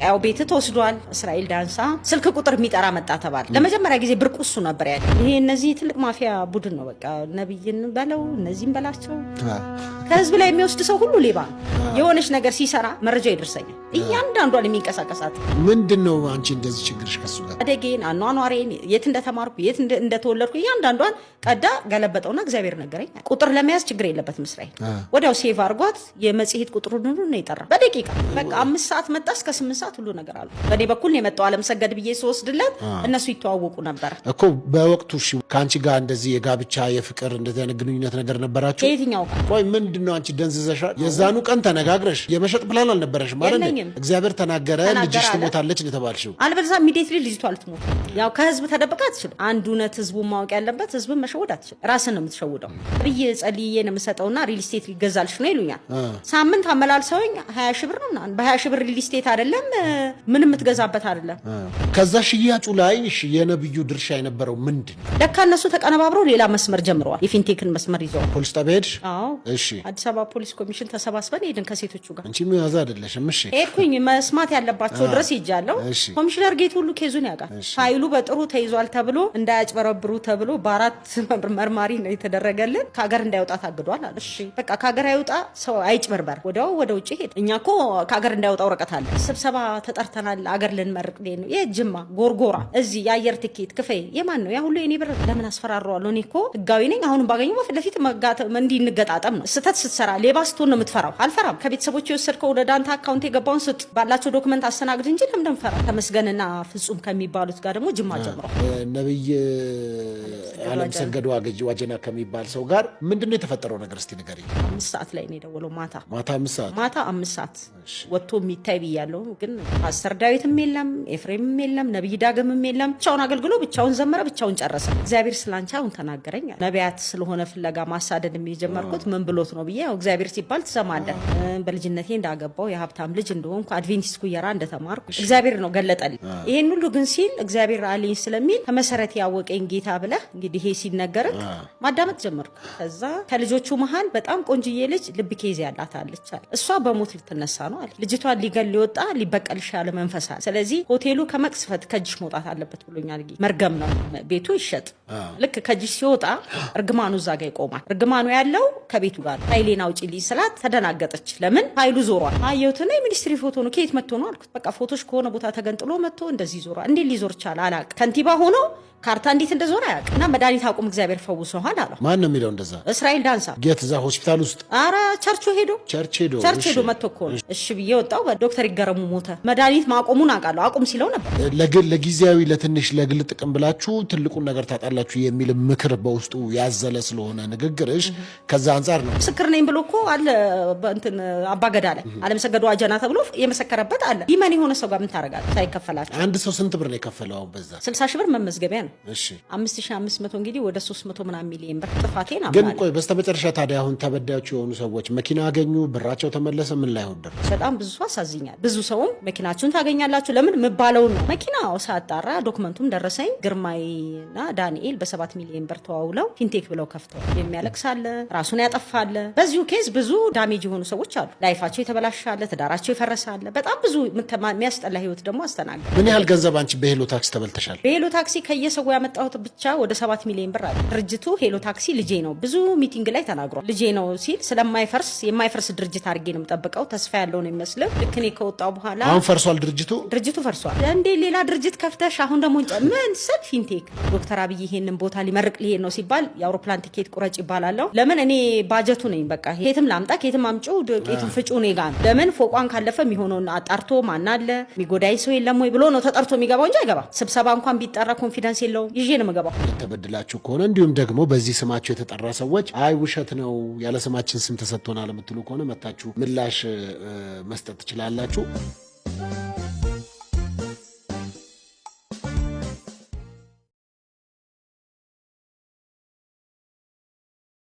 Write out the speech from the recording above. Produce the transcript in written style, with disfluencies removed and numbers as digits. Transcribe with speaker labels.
Speaker 1: ያው ቤት ተወስዷል። እስራኤል ዳንሳ ስልክ ቁጥር የሚጠራ መጣ ተባለ። ለመጀመሪያ ጊዜ ብርቁ እሱ ነበር ያለ። ይሄ እነዚህ ትልቅ ማፊያ ቡድን ነው። በቃ ነብይን በለው እነዚህም በላቸው፣ ከህዝብ ላይ የሚወስድ ሰው ሁሉ ሌባ ነው። የሆነች ነገር ሲሰራ መረጃ ይደርሰኛል። እያንዳንዷን የሚንቀሳቀሳት።
Speaker 2: ምንድን ነው አንቺ እንደዚህ ችግርሽ ከሱ ጋር?
Speaker 1: አደጌን፣ አኗኗሬን፣ የት እንደተማርኩ፣ የት እንደተወለድኩ እያንዳንዷን ቀዳ ገለበጠውና እግዚአብሔር ነገረኝ። ቁጥር ለመያዝ ችግር የለበትም እስራኤል። ወዲያው save አድርጓት የመጽሔት ቁጥሩን ሁሉ ነው የጠራ በደቂቃ። በቃ 5 ሰዓት መጣ፣ እስከ 8 ሰዓት ሁሉ ነገር አሉ። በእኔ በኩል ነው የመጣው። አለም ሰገድ ብዬ ስወስድለት እነሱ ይተዋወቁ ነበር።
Speaker 2: እኮ በወቅቱ እሺ፣ ከአንቺ ጋር እንደዚህ የጋብቻ የፍቅር እንደዚህ አይነት ግንኙነት ነገር ነበራችሁ?
Speaker 1: ከየትኛው ጋር?
Speaker 2: ቆይ፣ ምንድን ነው አንቺ ደንዝዘሻል? የዛኑ ቀን ተነጋግረሽ የመሸጥ ፕላን አልነበረሽ ማለት ነው?
Speaker 1: የለኝም።
Speaker 2: እግዚአብሔር ተናገረ፣
Speaker 1: ተናገረ
Speaker 2: ልጅሽ
Speaker 1: አለ።
Speaker 2: ትሞታለች ነው የተባልሽው።
Speaker 1: አለበለዚያ immediately ልጅቷ ልትሞት፣ ያው ከህዝብ ተደብቃ አትችልም። አንድ እውነት ህዝቡ ማወቅ ያለበት ህዝብን መሸወድ አትችልም። ራስን ነው የምትሸውደው። ብዬ ጸልዬ ነው የምሰጠውና real estate ሊገዛልሽ ነው ይሉኛል። ሳምንት አመላልሰውኝ 20 ሺህ ብር ነው ምናምን። በ20 ሺህ ብር real estate አይደለም፣ ምንም የምትገዛበት አይደለም።
Speaker 2: ከዛ ሽያጩ ላይ እሺ፣ የነብዩ ድርሻ የነበረው ምንድን ነው?
Speaker 1: ለካ እነሱ ተቀነባብረው ሌላ መስመር ጀምረዋል። የፊንቴክን መስመር ይዘዋል።
Speaker 2: ፖሊስ ጣቢያ ሄድሽ?
Speaker 1: አዎ። አዲስ አበባ ፖሊስ ኮሚሽን ተሰባስበን ሄድን ከሴቶቹ ጋር።
Speaker 2: አንቺ የያዘ አይደለሽም። እሺ።
Speaker 1: ሄድኩኝ፣ መስማት ያለባቸው ድረስ ሄጃለሁ። ኮሚሽነር ጌቱ ሁሉ case ኡን ያውቃል። ፋይሉ በጥሩ ተይዟል ተብሎ እንዳያጭበረብሩ ተብሎ በአራት መርማሪ ነው የተደረገልን። ከሀገር እንዳይወጣ ታግዷል አለ። እሺ በቃ ከሀገር አይውጣ፣ ሰው አይጭበርበር። ወዲያው ወደ ውጭ ሄድ። እኛ እኮ ከሀገር እንዳይወጣ ወረቀት አለ። ስብሰባ ተጠርተናል። አገር ልንመርቅ ነው። የጅማ ጎርጎራ እዚህ የአየር ትኬት ክፈይ። የማን ነው ያ ሁሉ? የኔ ብር ለምን አስፈራረዋለሁ? እኔ እኮ ህጋዊ ነኝ። አሁንም ባገኘው በፊት ለፊት እንዲህ እንገጣጠም ነው። ስህተት ስትሰራ ሌባ ስትሆን ነው የምትፈራው። አልፈራም። ከቤተሰቦች የወሰድከው ወደ ዳንታ account የገባውን ስጥ፣ ባላቸው document አስተናግድ እንጂ ለምን ፈራ? ተመስገንና ፍጹም ከሚባሉት ጋር ደግሞ ጅማ ጀምረው
Speaker 2: ነብይ አለም ሰገድ ዋጀና ከሚባል ሰው ጋር ምንድን ነው የተፈጠረው ነገር? እስቲ ንገሪኝ።
Speaker 1: 5 ሰዓት ላይ ነው የደወለው ማታ።
Speaker 2: ማታ 5 ሰዓት?
Speaker 1: ማታ 5 ሰዓት ወጥቶ የሚታይ ብያለሁ። ግን ፓስተር ዳዊትም የለም፣ ኤፍሬምም የለም፣ ነብይ ዳግምም የለም። ብቻውን አገልግሎ ብቻውን ዘመረ፣ ብቻውን ጨረሰ። እግዚአብሔር ስላንቺ አሁን ተናገረኝ። ነቢያት ስለሆነ ፍለጋ ማሳደድ የጀመርኩት ምን ብሎት ነው ብዬ፣ ያው እግዚአብሔር ሲባል ትሰማለህ። በልጅነቴ እንዳገባው፣ የሀብታም ልጅ እንደሆንኩ፣ አድቬንቲስት ኩየራ እንደተማርኩ እግዚአብሔር ነው ገለጠልኝ። ይሄን ሁሉ ግን ሲል እግዚአብሔር አለኝ ስለሚል ከመሰረት ያወቀኝ ጌታ ብለህ እንግዲህ ይሄ ሲነገርህ ማዳመጥ ጀመርኩ። ከዛ ከልጆቹ መሀል በጣም ቆንጅዬ ልጅ ልብ case ያላት አለች አለ። እሷ በሞት ልትነሳ ነው አለ። ልጅቷን ሊገል ሊወጣ ሊበቀልሽ ያለ መንፈስ አለ። ስለዚህ ሆቴሉ ከመቅስፈት ከእጅሽ መውጣት አለበት ብሎኛል። መርገም ነው፣ ቤቱ ይሸጥ። ልክ ከእጅሽ ሲወጣ እርግማኑ እዛ ጋ ይቆማል። እርግማኑ ያለው ከቤቱ ጋር ነው። ፋይሌን አውጪልኝ ስላት ተደናገጠች። ለምን ፋይሉ ዞሯል። አየሁትና የ ministry ፎቶ ነው፣ ከየት መጥቶ ነው አልኩት። በቃ ፎቶች ከሆነ ቦታ ተገንጥሎ መጥቶ እንደዚህ ዞሯል። እንዴት ሊዞር ቻለ አላውቅም። ከንቲባ ሆኖ ካርታ እንዴት እንደዞረ አያውቅም። እና መድኃኒት አቁም፣ እግዚአብሔር ፈውሶሃል አለው።
Speaker 2: ማን ነው የሚለው እንደዛ?
Speaker 1: እስራኤል ዳንሳ።
Speaker 2: የት? እዛ ሆስፒታል ውስጥ?
Speaker 1: አረ ቸርቹ ሄዶ።
Speaker 2: Church ሄዶ?
Speaker 1: Church ሄዶ መጥቶ እኮ ነው። እሺ ብዬ ወጣሁ። ዶክተር ይገረሙ ሞተ። መድኃኒት ማቆሙን አውቃለሁ። አቁም ሲለው ነበር።
Speaker 2: ለግል ለጊዜያዊ ለትንሽ ለግል ጥቅም ብላችሁ ትልቁን ነገር ታጣላችሁ የሚል ምክር በውስጡ ያዘለ ስለሆነ ንግግርሽ ከዛ አንጻር ነው።
Speaker 1: ምስክር ነኝ ብሎ እኮ አለ፣ በእንትን አባገዳ ላይ አለምሰገዱ አጀና ተብሎ የመሰከረበት አለ። demon የሆነ ሰው ጋር ምን ታደርጋለህ? ሳይከፈላቸው።
Speaker 2: አንድ ሰው ስንት ብር ነው የከፈለው አሁን በዛ?
Speaker 1: 60 ሺህ ብር መመዝገቢያ ነው። 5500 እንግዲህ ወደ 300 ምናምን ሚሊዮን ብር ጥፋቴን
Speaker 2: ግን
Speaker 1: አምናለሁ።
Speaker 2: ቆይ፣ በስተመጨረሻ ታዲያ አሁን ተበዳዮች የሆኑ ሰዎች መኪና አገኙ፣ ብራቸው ተመለሰ፣ ምን ላይ ደረሰ?
Speaker 1: በጣም ብዙ ሰው አሳዝኛል። ብዙ ሰውም መኪናችሁን ታገኛላችሁ ለምን ምባለውን ነው። መኪናው ሳጣራ document ኡም ደረሰኝ ግርማይና ዳንኤል በ7 ሚሊዮን ብር ተዋውለው ፊንቴክ ብለው ከፍተዋል። የሚያለቅስ አለ፣ ራሱን ያጠፋ አለ። በዚሁ case ብዙ damage የሆኑ ሰዎች አሉ። Life ኣቸው የተበላሸ አለ፣ ትዳራቸው የፈረሰ አለ። በጣም ብዙ የሚያስጠላ ህይወት ደግሞ አስተናገድ።
Speaker 2: ምን ያህል ገንዘብ አንቺ በሄሎ ታክሲ ተበልተሻል?
Speaker 1: በሄሎ ታክሲ ከየሰው ያመጣሁት ብቻ ወደ 7 ሚሊዮን ብር አለ። ድርጅቱ ሄሎ ታክሲ ልጄ ነው፣ ብዙ meeting ላይ ተናግሯል። ልጄ ነው ሲል ስለማይፈርስ የማይፈርስ ድርጅት አድርጌ ነው የምጠብቀው። ተስፋ ያለው ነው የሚመስለው። ልክ እኔ ከወጣሁ በኋላ
Speaker 2: አሁን ፈርሷል ድርጅቱ።
Speaker 1: ድርጅቱ ፈርሷል። እንዴ ሌላ ድርጅት ከፍተሽ አሁን ደግሞ ምን ስል ፊንቴክ ዶክተር አብይ ይሄንን ቦታ ሊመርቅ ሊሄድ ነው ሲባል የአውሮፕላን ቲኬት ቁረጭ ይባላለሁ። ለምን እኔ ባጀቱ ነኝ። በቃ የትም ላምጣ ከየትም አምጪው ዱቄቱን ፍጩ እኔ ጋ ነው። ለምን ፎቋን ካለፈ የሚሆነውን አጣርቶ ማን አለ የሚጎዳኝ ሰው የለም ወይ ብሎ ነው ተጠርቶ የሚገባው እንጂ አይገባም። ስብሰባ እንኳን ቢጠራ confidence የለውም። ይዤ ነው የምገባው።
Speaker 2: ተበድላችሁ ከሆነ እንዲሁም ደግሞ በዚህ ስማቸው የተጠራ ሰዎች አይ ውሸት ነው ያለ ስማችን ስም ተሰጥቶናል የምትሉ ከሆነ መታችሁ ምላሽ መስጠት ትችላላችሁ።